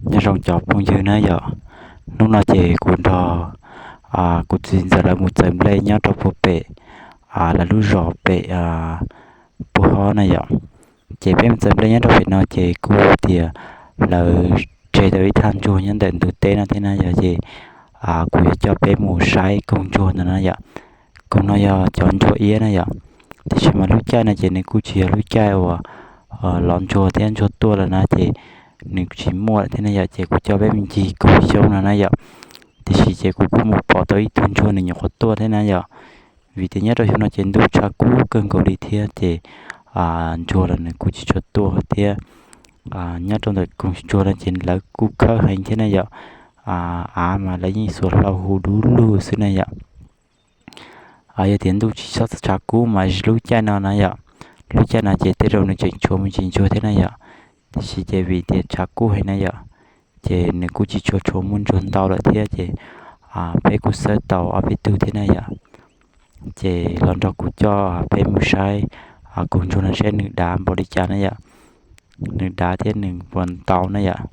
Nyob zoo cov phooj ywg na yom, hnub no ces kuv nrog kuv txiv ntxawm lawv mus txawm nplej nyob rau puag pem lawv lub zos pem puag hov na yom. Ces peb mus txawm nplej nyob rau pem no ces kuj tias lawv tseg tau ib thaj ntsuag nyob ntawm ntug teb no thiab na yom, ces kuv yuav coj peb mus saib koog ntsuag ntawd na yom. Koog no yog cov ntsuag iab na yom. Tiam sis mas lub caij no ces nws kuj tsis yog lub caij uas lov ntsuag thiab ntsuag tuaj lawm na, ces nws tsis muaj lawm thiab na yom, ces kuv coj peb mus ncig koog xyoob no na yom. Tiam sis ces kuv kuj mus pom tau ib tug ntsuag nws nyuam qhuav tuaj thiab na yom. Vim tias nyob rau xyoo no ces ntuj tshav kub kawg nkaus li thiab ces ntsuag los nws kuj tsis tshua tuaj thiab. Nyob rau ntawm koog ntsuag no ces lawv kuj khawb heev thiab na yom. Av mas lawv yeej xuas hlau hu dub lug xwb na yom. Yog tias ntuj tsis tshua tshav kub mas lub caij no na yom, lub caij no ces tej zaum nws tseem tshuav me ntsis ntsuag thiab na yom. Tiam sis ces vim tias tshav kub heev na yom, ces nws kuj tsis tshua tshuav muaj ntsuag ntau lawm thiab ces peb kuj xawb tau ob peb tug thiab na yom. Ces los nrog kuv coj peb mus saib koog ntsuag no saib nws dav npaum li cas na yom. Nws dav thiab nws puas ntau na yom,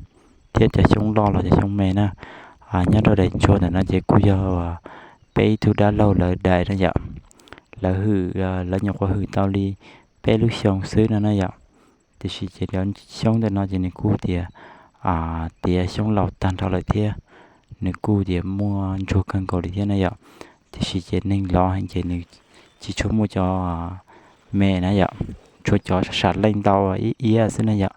thiab cov xyoob loj los cov xyoob me na. Nyob rau daim ntsuag ntawm no ces kuj yog peb ib tug dab laug lawv daim na yom. Lawv hwm, lawv nyuam qhuav hwm tau li peb lub xyoo xwb no na yom. Tiam sis ces cov xyoob ntawm no ces nws kuj tias tiav xyoob laus tag nrho lawm thiab, nws kuj tias muaj ntsuag kawg nkaus li thiab na yom. Tiam sis ces neeg lov heev ces nws tsis tshua muaj cov me na yom, tshuav cov sam leej ntau ib iab xwb na yom.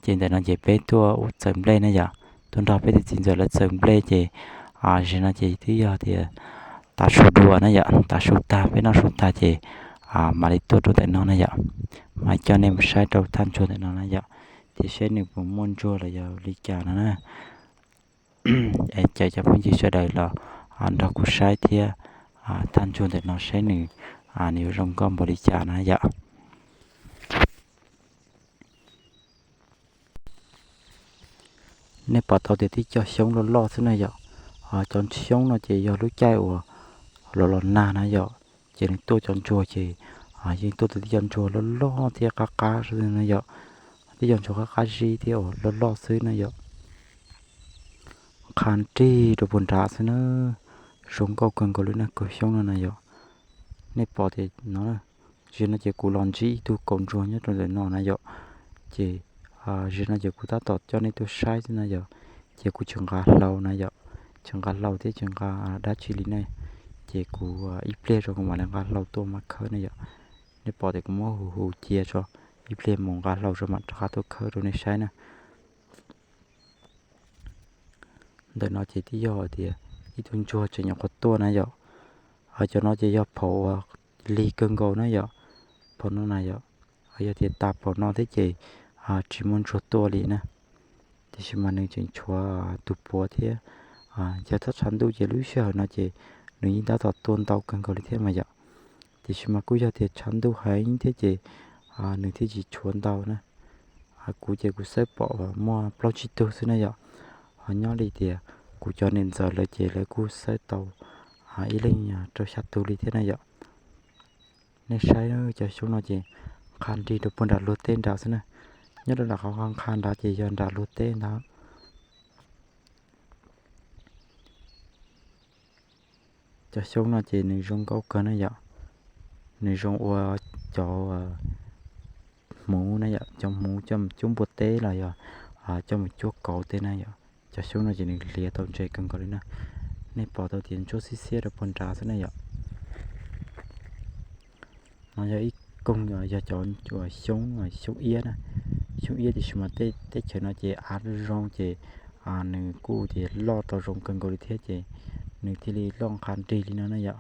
Ces ntawm no ces peb tuaj ua txawm nplej na yom, tuaj nrog peb tus txiv ntxawm lawv txawm nplej ces zim no ces twb yog tias tav su dua na yom, tav su tag peb noj su tag ces mam li tuaj rau ntawm no na yom, mam coj nej mus saib rau thaj ntsuag ntawm no na yom, ces saib nws puas muaj ntsuag los yog li cas no na. Es caw cov phooj ywg sawv daws los nrog kuv saib thiab thaj ntsuag ntawm no saib nws, nws yuav zoo nkauj npaum li cas na yom. Nej pom tau tias tib co xyoob loj loj xwb na yom. Cov xyoob no ces yog lub caij uas los los nag na yom, ces nws tuaj cov ntsuag ces yeej tuaj tau tib co ntsuag loj loj thiab qab qab xwb na yom. Tib co ntsuag qab qab zib thiab uas loj loj xwb na yom. Qha nrig rau puag nrad xwb na. Zoo nkauj kawg nkaus li na, koog xyoob no na yom. Nej pom tias no, zim no ces kuv los ntsib ib tug kaus ntsuag nyob rau ntawm no na yom. Ces zim no ces kuv tab tom coj nej tuaj saib xwb na yom. Ces kuv tseem nqa hlau na yom, tseem nqa hlau thiab tseem nqa dab tsi li ne. Ces kuv ib pliag tso kuv mam li nqa hlau tuaj mam khawb na yom. Nej pom tias kuv muab hu hu cia tso, ib pliag mus nqa hlau tso mam rov qab tuaj khawb rau nej saib na. Ntawm no ces twb yog tias ib tug ntsuag tseem nyuam qhuav tuaj na yom. Cov no ces yog phaum uas lig kawg nkaus na yom. Phaum no na yom, yog tias tas phaum no thiab ces tsis muaj ntsuag tuaj li na. Tiam sis mas nws tseem tshuav tus puav thiab. Yog thaj tshav ntuj ces lub sij hawm no ces nws yeej tab tom tuaj ntau kawg nkaus li thiab mas yom. Tiam sis mas kuj yog tias tshav ntuj heev thiab ces nws thiaj tsis tshuav ntau na. Kuv ces kuv xawb pom muaj plaub tsib tug xwb na yom. Ho nyob li tias kuv cov niam ntxawm lawv ces lawv kuj xawb tau ib leeg rau xya tug li thiab na yom. Nej saib cov xyoob no ces qha nrig rau puag nram luag teb nrad xwb na. Nyob rau nram qhov qha nrad ces yog nram luag teb ntag. Cov xyoob no ces nws zoo nkauj kawg na yom. Nws zoo ua cov hmuv na yom, cov hmuv coj mus cuab npua teb los yog coj mus cuab kauv tej na yom. Cov xyoob no ces nws hliav tau ntse kawg nkaus li na. Nej pom tau tias ntsuab xiab xiab rau puag nrad xwb na yom. No yog ib koog, yog cov xyoob, xyoob iab na. Xyoob iab tiam sis mas tej teb chaws no ces av zoo ces nws kuj tias loj rau zoo kawg nkaus li thiab ces nws thiaj li loj qha nrig li no na yom.